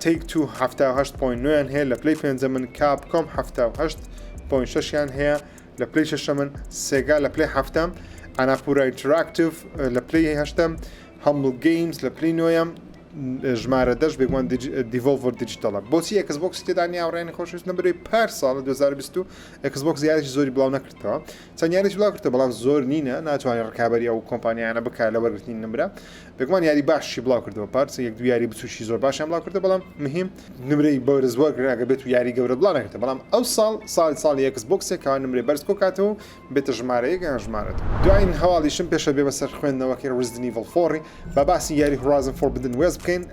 Take-Two 78.9یان هەیە لە پلەی پێنجەمن Capcom 78.6یان هەیە لە پلەی شەشەمن Sega لە پلەی هەفتەم Annapurna Interactive لە پلەی هەشتەم Humble Games لە پلەی نۆیەم ژمارە دەش بێگومان Devolver Digital ە بۆچی ئێکس بۆکس تێدا نییە هاوڕێیانی خۆشەویست نەبرێ پار ساڵ 2020 ئێکس بۆکس یاریی زۆری بڵاو نەکردەوە چەند یاریی بڵاو کردەوە بەڵام زۆر نینە ناتوانێت ڕکابەری ئەو کۆمپانیانە بکات لە وەرگرتنی نمرە بێگومان یاری باشی بڵاو کردەوە پارچە یەک دوو یاری بچووکی زۆر باشیان بڵاو کردەوە بەڵام مهم نمرەی بەرز وەرگرن ئەگەر بێت و یاری گەورە بڵاو نەکردەوە بەڵام ئەو ساڵ ساڵی ساڵی ئێکس بۆکسێک کەوا نمرەی بەرز کۆکاتەوە و بێتە ژمارە یەک یان ژمارە دوو. دوایین هەواڵیشم پێشە بێمە سەر خوێندنەوەکەی Resident Evil Four ی با باسی یاری Horizon Forbidden West بکەین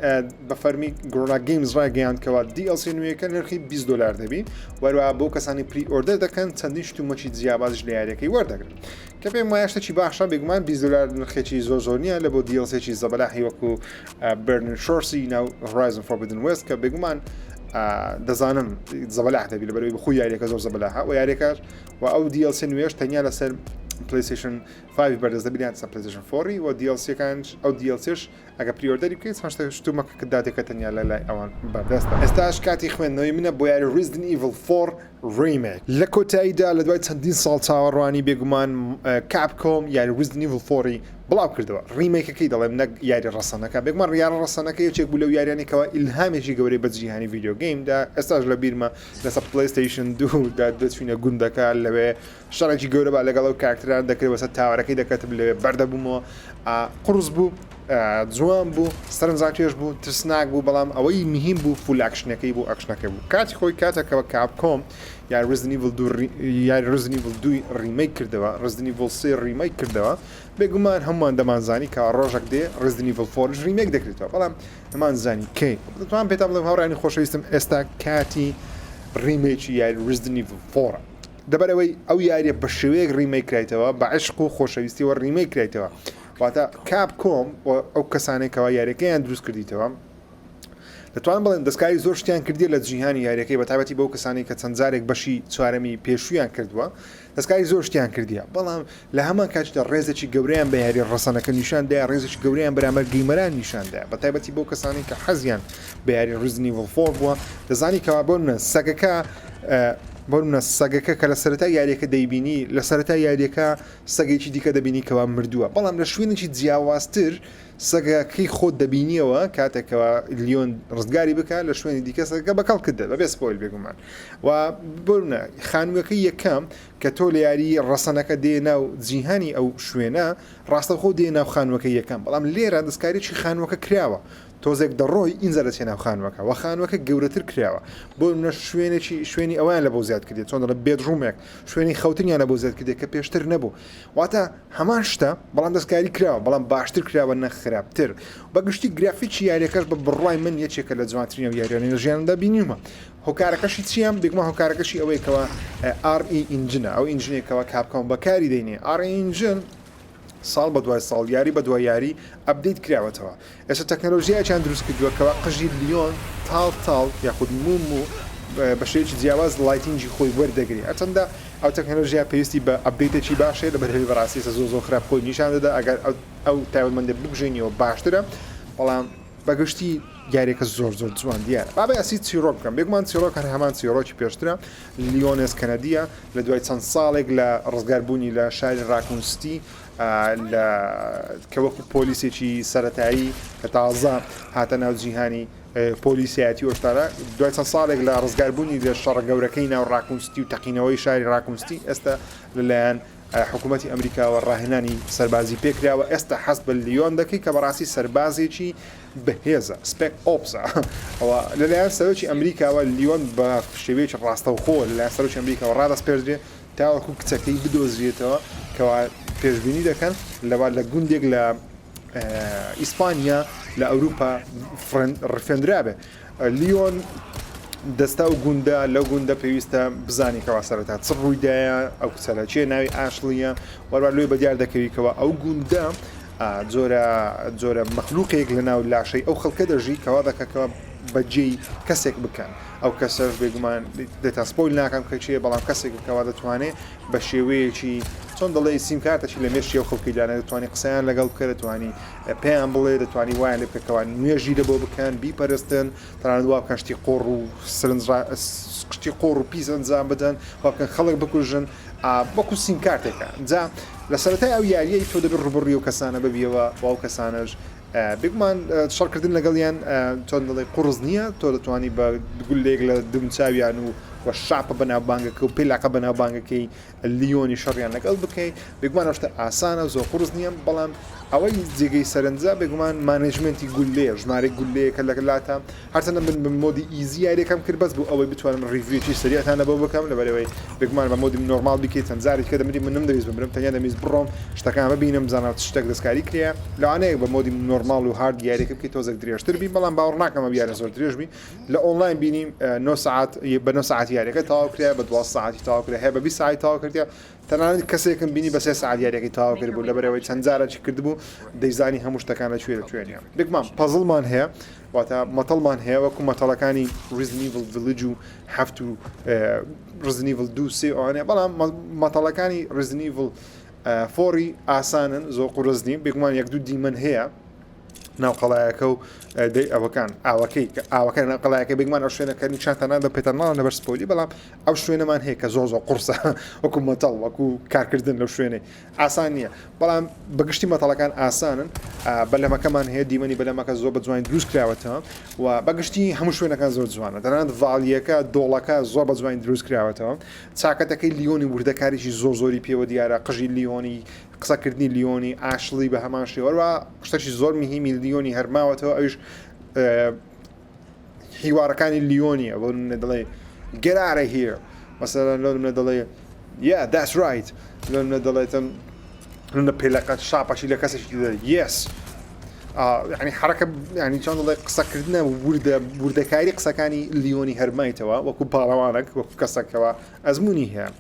بە فەرمی Guerrilla Games ڕایگەیاند کەوا DLC نوێیەکە نرخی 20 دۆلار دەبی وەروە بۆ کەسانی pre-order دەکەن چەندین شتومەکی جیاوازیش لە یاریەکەی وەردەگرن کە پێم وایە شتێکی باشە بێگومان 20 دۆلار نرخێکی زۆر زۆر نییە لە بۆ DLC ێکی زەبەلاحی وەکو Burning Shores ی ناو Horizon Forbidden West کە بێگومان دەزانم زەبەلاح دەبی لەبەرەوەی بەخۆی یاریەکە زۆر زەبەلاحە و یاریەکەش و ئەو DLC نوێش تەنیا لەسەر PlayStation 5 بەردەست دەبیان سە PlayStation 4 و DLC ەکان ئەو DLC ش ئەگە pre-order ی بکەیت چەند شتێک شتومەکە کە داتێکە تەنیا لە لای ئەوان بەردەستە. ئێستاش کاتی خوێندنەوەی منە بۆ یاری Resident Evil 4 Remake. لە کۆتاییدا لە دوای چەندین ساڵ چاوەڕوانی بێگومان Capcom یاری Resident Evil 4 ی بڵاو کردەوە remake ەکەی دەڵێم نەک یاری ڕەسەنەکە بێگومان یارە ڕەسەنەکە یەکێک بوو لەو یاریانی کەوا ئیلهامێکی گەورەی بە جیهانی video game دا ئێستاش لە بیرمە لەسەر PlayStation دوو دا دەچوینە گوندەکە لەوێ شەڕێکی گەورە با لەگەڵ ئەو کارکتەران دەکرێت بەسەر tower ەکەی دەکەتم لەوێ بەردەبوومەوە قوڕس بوو جوان بوو سەرنجڕاکێش بوو ترسناک بوو بەڵام ئەوەی مهم بوو full action ەکەی بوو ئەکشنەکەی بوو کاتی خۆی کاتێکەوە Capcom یاری Resident Evil دوو یاری Resident Evil دووی remake کردەوە Resident Evil سێ remake کردەوە بێگومان هەمووان دەمانزانی کە ڕۆژێک دێ Resident Evil four ش remake دەکرێتەوە بەڵام نەمانزانی کەی دەتوان پێتان بڵێم هاوڕێیانی خۆشەویستم ئێستا کاتی remake ی یاری Resident Evil four ە لەبەرئەوەی ئەو یاریە بە شێوەیەک remake کرایتەوە بە عشق و خۆشەویستیەوە remake کرایتەوە واتە Capcom و ئەو کەسانێک کەوا یاریەکەیان دروست کردیتەوە دەتوانم بڵێن دەستکاری زۆر شتیان کردیە لە جیهانی یاریەکەی بە تایبەتی بەو کەسانی کە چەند جارێک بەشی چوارەمی پێشوویان کردووە دەستکاری زۆر شتیان کردیە بەڵام لە هەمان کاتیشدا ڕێزێکی گەورەیان بە یاری ڕەسەنەکە نیشان دایە، ڕێزێکی گەورەیان بەرامبەر gamer ان نیشان دایە، بە تایبەتی بەو کەسانەی کە حەزیان بە یاری Resident Evil 4 بووە، دەزانی کەوا بۆ نمونە سەگەکە بۆ نمونە سەگەکە کە لە سەرەتای یاریەکە دەیبینی لە سەرەتای یاریەکە سەگێکی دیکە دەبینی کەوا مردووە بەڵام لە شوێنێکی جیاوازتر سەگەکەی خۆت دەبینیەوە کاتێکەوە لیۆن ڕزگاری بکە لە شوێنی دیکە سەگەکە بە کەڵکت دێت بەبێ spoil بێگومان و بۆ نمونە خانووەکەی یەکەم کە تۆ لە یاری ڕەسەنەکە دێیە ناو جیهانی ئەو شوێنە ڕاستەوخۆ دێیە ناو خانووەکەی یەکەم بەڵام لێرە دەستکاریی خانووەکە کراوە تۆزێک دەڕۆی ئینجا دەچیە ناو خانووەکە وە خانووەکە گەورەتر کراوە بۆ نمونە شوێنێکی شوێنی ئەویان لە بۆ زیاد کردێت چۆن دەڵێ bedroom ێک شوێنی خەوتنیان لە بۆ زیاد کردێت کە پێشتر نەبوو واتە هەمان شتە بەڵام دەستکاری کراوە بەڵام باشتر کراوە نە خراپتر بە گشتی گرافیکی یاریەکەش بە بڕوای من یەکێکە لە جوانترین ئەو یاریانەی لە ژیانمدا بینیومە هۆکارەکەشی چییە؟ بێگومان هۆکارەکەشی ئەوەیە کەوا RE Engine ە، ئەو engine ەی کەوا Capcom بەکاری دەینێ. RE Engine ساڵ بە دوای ساڵ، یاری بە دوای یاری update کراوەتەوە. ئێستا تەکنەلۆژیایەکیان دروست کردووە کەوا قژی لیۆن تاڵ تاڵ یاخود موو موو بە شێوەیەکی جیاواز lighting ی خۆی وەردەگرێ. هەرچەندە ئەو تەکنەلۆژیا پێویستی بە update ێکی باش هەیە، لەبەرئەوەی بەڕاستی ئێستا زۆر زۆر خراپ خۆی نیشان دەدا، ئەگەر ئەو تایبەتمەندیە بکوژێنیەوە باشترە، بەڵام بە گشتی یاریەکە زۆر زۆر جوان دیارە. با باسی چیڕۆک بکەم. بێگومان چیڕۆک هەر هەمان چیڕۆکی پێشترە. لیۆن ئێس کەنەدیە لە دوای چەند ساڵێک لە ڕزگاربوونی لە شاری ڕاکون ستی لە کە وەکو پۆلیسێکی سەرەتایی کە تازە هاتە ناو جیهانی پۆلیسایەتی ئۆشتارە دوای چەند ساڵێک لە ڕزگاربوونی لە شەڕە گەورەکەی ناو ڕاکون ستی و تەقینەوەی شاری ڕاکون ستی ئێستا لەلایەن حکوومەتی ئەمریکاوە ڕاهێنانی سەربازی پێکراوە، ئێستا حەز بە لیۆن دەکەی کە بەڕاستی سەربازێکی بەهێزە، spec ops ە، ئەوە لەلایەن سەرۆکی ئەمریکاوە لیۆن بە شێوەیەکی ڕاستەوخۆ لەلایەن سەرۆکی ئەمریکاوە ڕادەسپێردرێ تاوەکو کچەکەی بدۆزرێتەوە کەوا پێشبینی دەکەن لەوە لە گوندێک لە ئیسپانیا لە ئەوروپا ڕفێندرابێ. لیۆن دەستە ئەو گوندە، لەو گوندە پێویستە بزانی کەوا سەرەتا چ ڕوویدایە، ئەو کچە لە کێ ناوی ئاشڵیە، وەروا لۆی بەدیار دەکەوی کەوا ئەو گوندە جۆرە جۆرە مەخلوقێک لە ناو لاشەی ئەو خەڵکە دەژی کەوا دەکا کەوا بەجێی کەسێک بکەن ئەو کەسەش بێگومان دێتا spoil ناکەم کە کێیە بەڵام کەسێک کەوا دەتوانێ بە شێوەیەکی چۆن دەڵێ سیم کارتەکی لە مێشکی ئەو خەڵکی دانێ دەتوانی قسەیان لەگەڵ بکە دەتوانی پێیان بڵێ دەتوانی وایان لێ بکە کەوا نوێژی لە بۆ بکەن بیپەرستن تەنانەت وا بکەن شتی قۆڕ و سرنج شتی قۆڕ و پیس ئەنجام بدەن وا بکەن خەڵک بکوژن وەکو سیم کارتێکە جا لە سەرەتای ئەو یاریەی تۆ دەبێت ڕووبەڕووی ئەو کەسانە ببیەوە و ئەو کەسانەش بێگومان شەڕکردن لەگەڵیان چۆن دەڵێ قوڕس نییە تۆ دەتوانی بە گولەیەک لە دمچاویان و و شاپە بەناوبانگەکە و پێلاقە بەناوبانگەکەی لیۆنی شەڕیان لەگەڵ بکەی بێگومان ئەو شتە ئاسانە زۆر قورس نییە بەڵام ئەوەی جێگەی سەرنجە بێگومان management ی گولەیە ژمارەی گولەیە کە لەگەڵ لاتە هەرچەندە من بە mode ی easy یاریەکەم کرد بەس بۆ ئەوەی بتوانم review ێکی سەریعتان لەبۆ بکەم لەبەرئەوەی بێگومان بە mode ی normal بیکەیت چەند جارێک کە دەمری من نەمدەویست بمرم تەنیا دەمویست بڕۆم شتەکان ببینم بزانم چ شتێک دەستکاری کرایە لەوانەیە بە mode ی normal و hard یاریەکە بکەیت تۆزێک درێژتر بی بەڵام باوەڕ ناکەم ئەم یاریە زۆر درێژ بی لە ئۆنلاین بینیم 9 سەعات بە 9 سەعات یاریەکە تەواو کرایە بە 12 سەعاتی تەواو کرا هەیە بە 20 سەعاتی تەواو کردیە تەنانەت کەسێکم بینی بە سێ سەعات یاریەکەی تەواو کردبوو لەبەرئەوەی چەند جارێکی کردبوو دەیزانی هەموو شتەکان لە کوێ لە کوێ نیە بێگومان پەزڵمان هەیە واتە مەتەڵمان هەیە وەکو مەتەڵەکانی Resident Evil Village و هەفت و Resident Evil دوو سێ ئەوانە بەڵام مەتەڵەکانی Resident Evil. four ی ئاسانن زۆر قورس نین بێگومان یەک دوو دیمەن هەیە ناو قەڵایەکە و دەی ئەوەکان ئاوەکەی کە ئاوەکە ناو قەڵایەکە بێگومان ئەو شوێنەکە نیشانتان نادەم پێتان ناڵێم لەبەر spoil ی بەڵام ئەو شوێنەمان هەیە کە زۆر زۆر قورسە وەکو مەتەڵ وەکو کارکردن لەو شوێنەی ئاسان نییە بەڵام بەگشتی مەتەڵەکان ئاسانن بەلەمەکەمان هەیە دیمەنی بەلەمەکە زۆر بە جوانی دروست کراوەتەوە و بەگشتی هەموو شوێنەکان زۆر جوانە تەنانەت valley یەکە دۆڵەکە زۆر بە جوانی دروست کراوەتەوە چاکەتەکەی لیۆنی وردەکاریی زۆر زۆری پێوە دیارە قژی لیۆنی قسەکردنی لیۆنی ئاشڵی بە هەمان شێوە هەروە شتێکی زۆر مهمی لیۆنی هەرماوەتەوە ئەویش حیوارەکانی لیۆنیە بۆ نمونە دەڵێ get out of here مەسەلەن لۆ نمونە دەڵێ yeah that's right لۆ نمونە دەڵێتن لە پێلەقە شاپەچی لە کەسێکی دەڵێ yes یعنی حرەکە یعنی چۆن دەڵێ قسەکردنە وردە وردەکاری قسەکانی لیۆنی هەرمایتەوە وەکو پاڵەوانێک وەکو کەسەکەوە ئەزمموی هەیە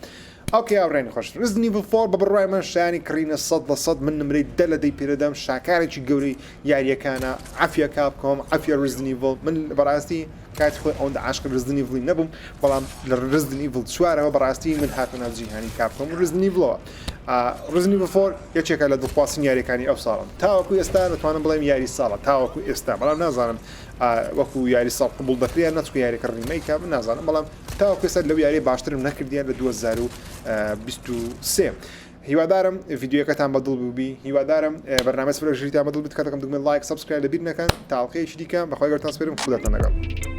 okay هاوڕێیانی خۆش Resident Evil 4 بە بڕوای من شایانی کڕینە 100 لە 100 من نمرەی دە لە دەی پێدەدەم شاکارێکی گەورەی یاریەکانە عەفیە Capcom عەفیە Resident Evil من بەڕاستی کاتی خۆی ئەوەندە عاشقی Resident Evil ی نەبووم بەڵام لە Resident Evil چوارەوە بەڕاستی من هاتمە ناو جیهانی Capcom و Resident Evil ەوە Resident Evil 4 یەکێکە لە دڵخوازترین یاریەکانی ئەو ساڵم تاوەکو ئێستا دەتوانم بڵێم یاری ساڵە تاوەکو ئێستا بەڵام نازانم وەکو یاری ساڵ قبوڵ دەکرێت یان نەچکو یاریەکە remake ە من نازانم بەڵام تاوەکو ئێستا لەو یاری باشترم نەکردیان لە 2023 هیوادارم ڤیدیۆیەکەتان بەدڵ بووبی هیوادارم بەرنامەی سفرە ژیریتان بەدڵ بیت کاتەکەم دگمەی like subscribe لەبیر نەکەن تا ئەڵقەیەکی دیکە بەخوای گەورەتان سپێرم خوداتان لەگەڵ.